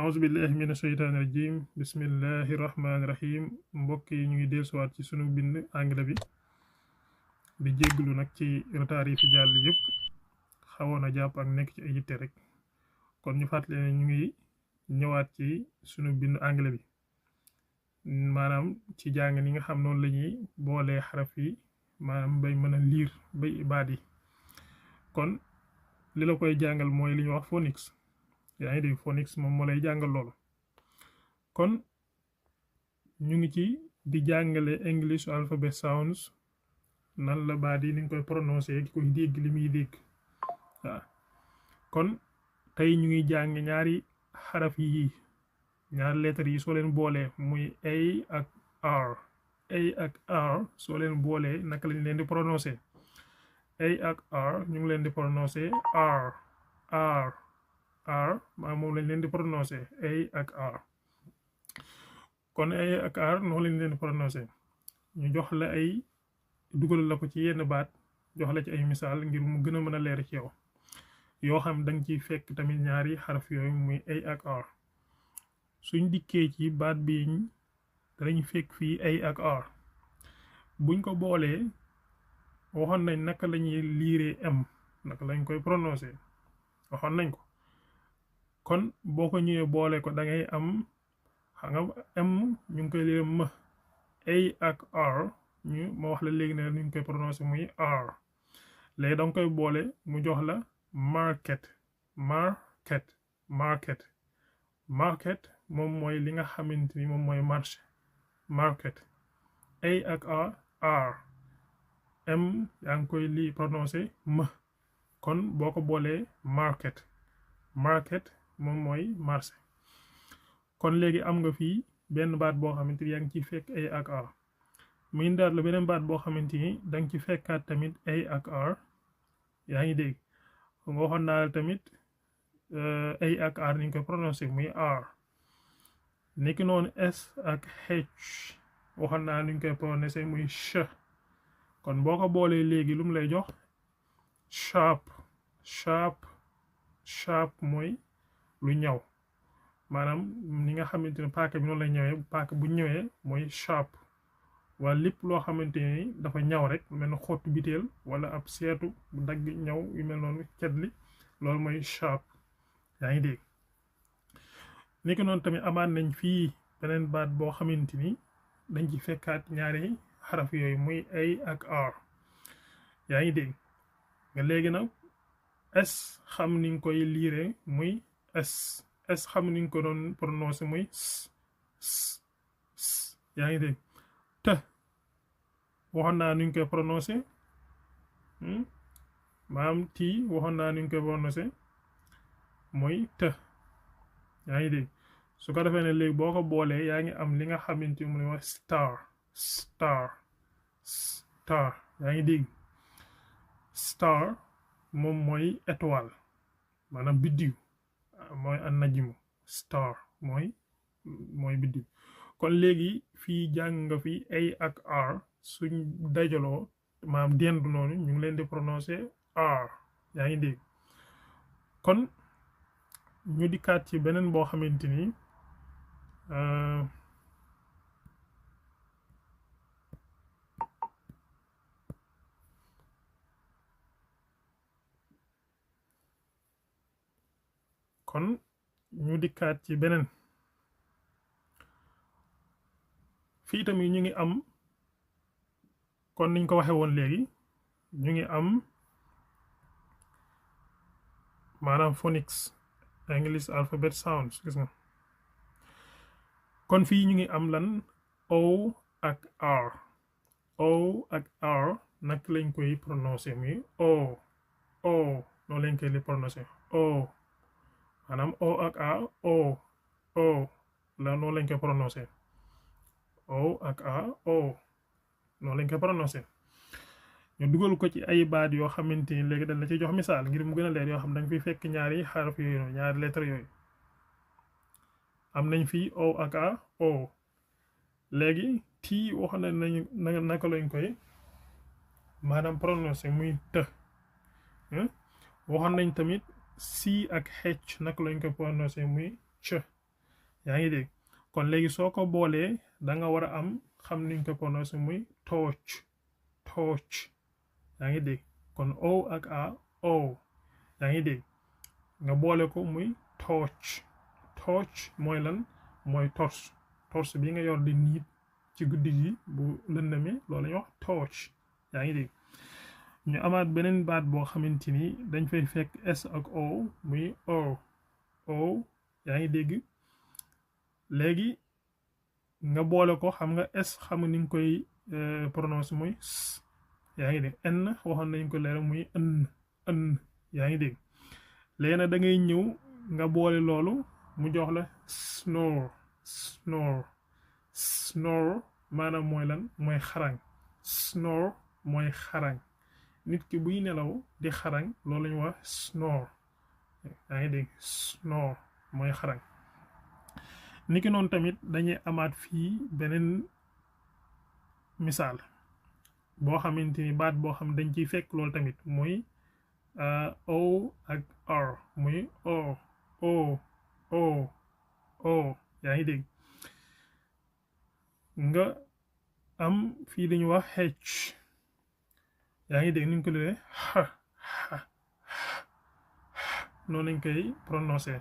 auzu billahi mina sheytaani rajim bismillahi rahmaani rahim mbokk yi ñu ngi dellusiwaat ci sunu bind anglais bi di jégglu nag ci retard yi fi jàll yëpp xawoon a jàpp ak nekk ci ay yitte rek kon ñu fàttali ne ñu ngi ñëwaat ci sunu bind anglais bi maanaam ci jàng ni nga xam noonu la ñuy boolee xaraf yi maanaam bay mën a liir bay baat yi kon li la koy jàngal mooy li ñuy wax phonics yaa ngi dégg phonics moom moo lay jàngal loolu kon ñu ngi ci di jàngale English alphabet sounds nan la baat yi ni nga koy prononcer ki koy dégg li muy dégg waaw kon tey ñu ngi jàng ñaari xaraf yi ñaari lettres yi soo leen boolee muy A ak R soo leen boolee naka lañ leen di prononcer A ak R ñu ngi leen di prononcer R moom lañ leen di prononcer A ak R kon A ak R noonu lañ leen di prononcer ñu jox la ay dugal la ko ci yenn baat jox la ci ay misaal ngir mu gën a mën a leer ci yow yoo xam danga ciy fekk tamit ñaari xaraf yooyu muy A ak R suñ dikkee ci baat bi danañ fekk fii A ak R buñ ko boolee waxoon nañ naka lañuy liiree M naka lañ koy prononcer waxoon nañ ko kon boo ko ñëwee boole ko da ngay am xam nga M ñu ngi koy liire M A ak R ma wax la léegi ne ñu ngi koy prononcer muy R léegi danga koy boole mu jox la market moom mooy li nga xamante ni moom mooy marché market A ak R M yaa ngi koy li prononcer M kon boo ko boolee market moom mooy marché kon léegi am nga fii benn baat boo xamante ni yaa ngi ciy fekk A ak R mu indaat la beneen baat boo xamante ni danga ci fekkaat tamit A ak R yaa ngi dégg nga waxoon naa la tamit A ak R ni ñu koy prononcer muy R niki noonu S ak H waxoon naa ni ñu koy prononcer muy ch kon boo ko boolee léegi lu mu lay jox sharp mooy lu ñaw maanaam ni nga xamante ne paaka bi noonu lay ñëwee paaka bu ñëwee mooy sharp wala lépp loo xamante ni dafa ñaw rek mel na xottu biteel wala ab seetu bu dagg ñaw yu mel noonu cet li loolu mooy sharp yaa ngi dégg niki noonu tamit amaat nañ fii beneen baat boo xamante ni dañ ci fekkaat ñaari xaraf yooyu muy A ak R yaa ngi dégg nga léegi nag S xam ni nga koy liire muy S xam ni nga ko doon prononcer muy yaa ngi dégg te waxoon naa ni ñu koy prononcer maanaam tii waxoon naa ni ñu koy prononcer mooy te yaa ngi dégg su ko defee ne léegi boo ko boolee yaa ngi am li nga xamante ni mu ne wax star yaa ngi dégg star moom mooy étoile maanaam biddiw mooy an najmu star mooy biddiw kon léegi fii jàng nga fi A ak R suñ dajaloo maanaam dendu noonu ñu ngi leen di prononcer R yaa ngi dégg kon ñu dikkaat ci beneen boo xamante ni kon ñu dikkaat ci beneen fii tamit ñu ngi am kon niñ ko waxe woon léegi ñu ngi am maanaam phonics English alphabet sounds gis nga kon fii ñu ngi am lan O ak R nag lañ koy prononcer muy O noonu lañ koy li prononcer O maanaam O ak R O la noonu lañ koy prononcer O ak R noonu lañ koy prononcer ñu dugal ko ci ay baat yoo xamante ni léegi dañ la ci jox misaal ngir mu gën a leer yoo xam da nga fi fekk ñaari xaraf yooyu noonu ñaari lettres yooyu am nañ fii O ak A léegi tii wax nañu naka lañ koy maanaam prononcer muy të waxoon nañ tamit C ak H naka lañ koy prononcer muy ch yaa ngi dégg kon léegi soo ko boolee da nga war a am xam niñ ko prononcé muy torch torch yaa ngi dégg kon o ak a o yaa ngi dégg nga boole ko muy torch torch mooy lan mooy torche bi nga yor di niit ci guddi gi bu lëndame loolu la ñuy wax torch yaa ngi dégg ñu amaat beneen baat boo xamante ni dañ fay fekk s ak o muy o yaa ngi dégg léegi nga boole ko xam nga s xam nga ni nga koy prononce muy s yaa ngi dégg n waxoon nañ ko leer muy ën yaa ngi dégg léegi nag da ngay ñëw nga boole loolu mu jox la snore maanaam mooy lan mooy xarañ snore mooy xarañ nit ki buy nelaw di xarañ loolu la ñuy wax snore yaa ngi dégg snore mooy xarañ niki noonu tamit dañuy amaat fii beneen misaal boo xamante ni baat boo xam dañ ciy fekk loolu tamit muy o ak r muy o yaa ngi dégg nga am fii li ñuy wax h yaa ngi dégg ni ñu ko lee noonu lañ koy prononcé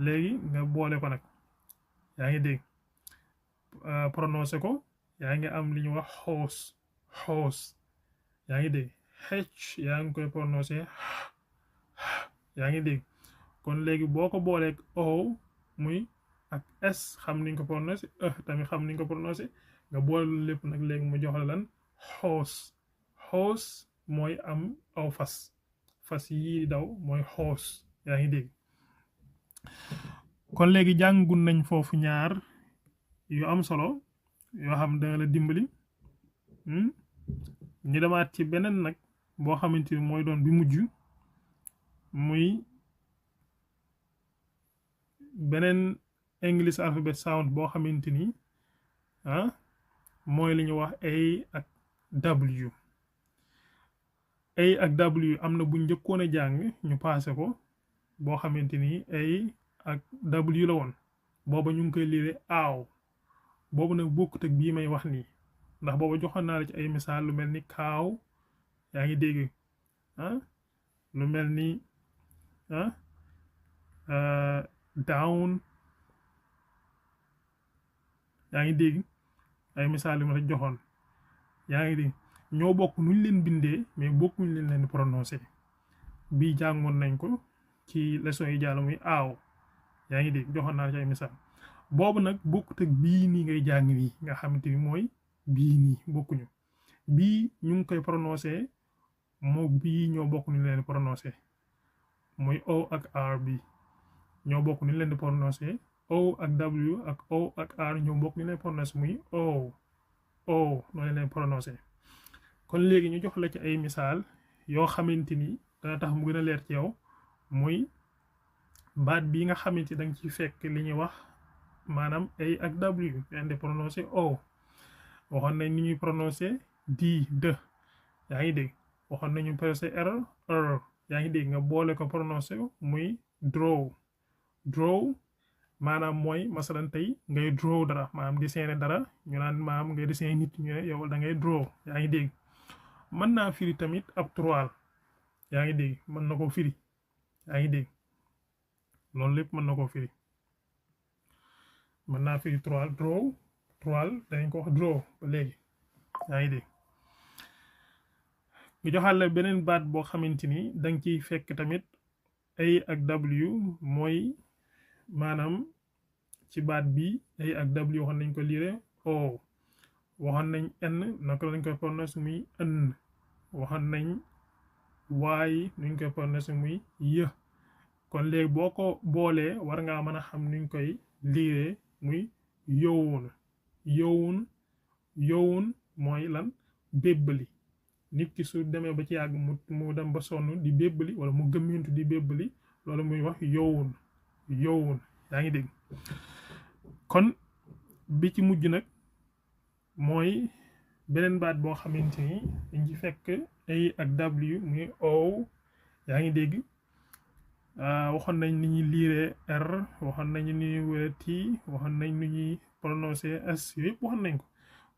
léegi nga boole ko nag yaa ngi dégg prononcé ko yaa ngi am li ñuy wax xoos yaa ngi dégg h yaa ngi koy prononcé yaa ngi dégg kon léegi boo ko booleeg o muy ak s xam niñ ko prononcé tamit xam niñ ko prononcé nga boole lépp nag léegi mu jox la lan xoos mooy am aw fas yi daw mooy xoos yaa ngi dégg kon léegi jàngun nañ foofu ñaar yu am solo yoo xam danga la dimbali ñu demaat ci beneen nag boo xamante ni mooy doon bi mujj muy beneen English alphabet sound boo xamante ni mooy li ñu wax A ak W A ak W am na bu njëkkoon a jàng ñu paase ko boo xamante ni A ak W la woon booba ñu ngi koy liire aaw boobu nag bokkut ak bii may wax nii ndax booba joxoon naa la ci ay misaal lu mel ni kaaw yaa ngi dégg lu mel ni down yaa ngi dégg ay misaal yu ma la joxoon yaa ngi dégg ñoo bokk nuñ leen bindee mais bokkuñ leen prononcé bii jàngoon nañ ko ci leçon yi jàll muy aaw yaa ngi dégg joxoon naa la ci ay misaal boobu nag bokkut ak bii nii ngay jàng nii nga xamante ni mooy bii nii bokkuñu bii ñu ngi koy prononcé moo bii ñoo bokk ñu leen prononcé mooy o ak r bi ñoo bokk ñu leen di prononcé o ak w ak o ak r ñoo bokk ñu leen prononcé muy o noonu leen prononcé kon léegi ñu jox la ci ay misaal yoo xamante ni dana tax mu gën a leer ci yow muy baat bi nga xamante da nga ci fekk li ñuy wax maanaam a ak w leen di prononcé o waxoon nañ ni ñuy prononcé de yaa ngi dégg waxoon nañu prononcé r yaa ngi dégg nga boole ko prononcé muy draw maanaam mooy masalan tey ngay draw dara maanaam dessiné dara ñu naan maanaam ngay dessiné nit ñu ne yow da ngay draw yaa ngi dégg mën naa firi tamit ab toile yaa ngi dégg mën na ko firi yaa ngi dégg loolu lépp mën na koo firi mën naa firi toile dañ ko wax draw ba léegi yaa ngi dégg ñu joxal la beneen baat boo xamante ni danga ciy fekk tamit a ak w mooy maanaam ci baat bi a ak w waxoon nañ ko liire o waxoon nañ n naka lañ koy prononcer muy ën waxoon nañ waay nuñ koy prononcer muy yë kon léegi boo ko boolee war ngaa mën a xam nuñ koy liire muy yowun mooy lan bébbali nit ki su demee ba ci yàgg mu dem ba sonn di bébbali wala mu gëmmintu di bébbali loolu muy wax yowun yaa ngi dégg kon bi ci mujj nag mooy beneen baat boo xamante ni dañ ci fekk a ak w muy o yaa ngi dégg waxoon nañ ni ñuy liire R waxoon nañ ni ñuy wéere T waxoon nañ ni ñuy prononcer S yooyu yëpp waxoon nañ ko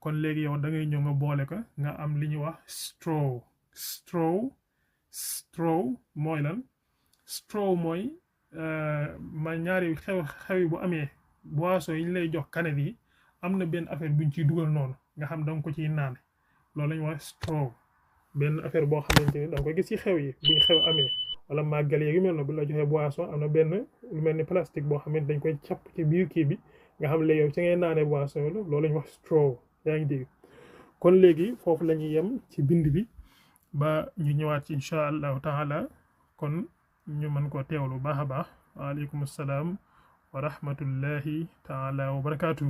kon léegi yow da ngay ñëw nga boole ko nga am li ñuy wax straw mooy lan straw mooy ma ñaari xew bu amee boisson yi ñu lay jox canette yi am na benn affaire buñ ciy dugal noonu nga xam da nga ko ciy naan loolu la ñuy wax straw benn affaire boo xamante ni da nga koy gis ci xew yi buñ xew amee wala màggal yeeg yu mel noonu bu la joxee boisson am na benn lu mel ni plastique boo xamante dañ koy capp ci biir kii bi nga xam léegi yow ci ngay naanee boisson la loolu la ñuy wax straw yaa ngi dégg kon léegi foofu la ñuy yem ci bind bi ba ñu ñëwaat ci incha allahu taala kon ñu mën koo teewlu baax a baax waaleykum salaam wa rahmatullahi taala wa barakaatu.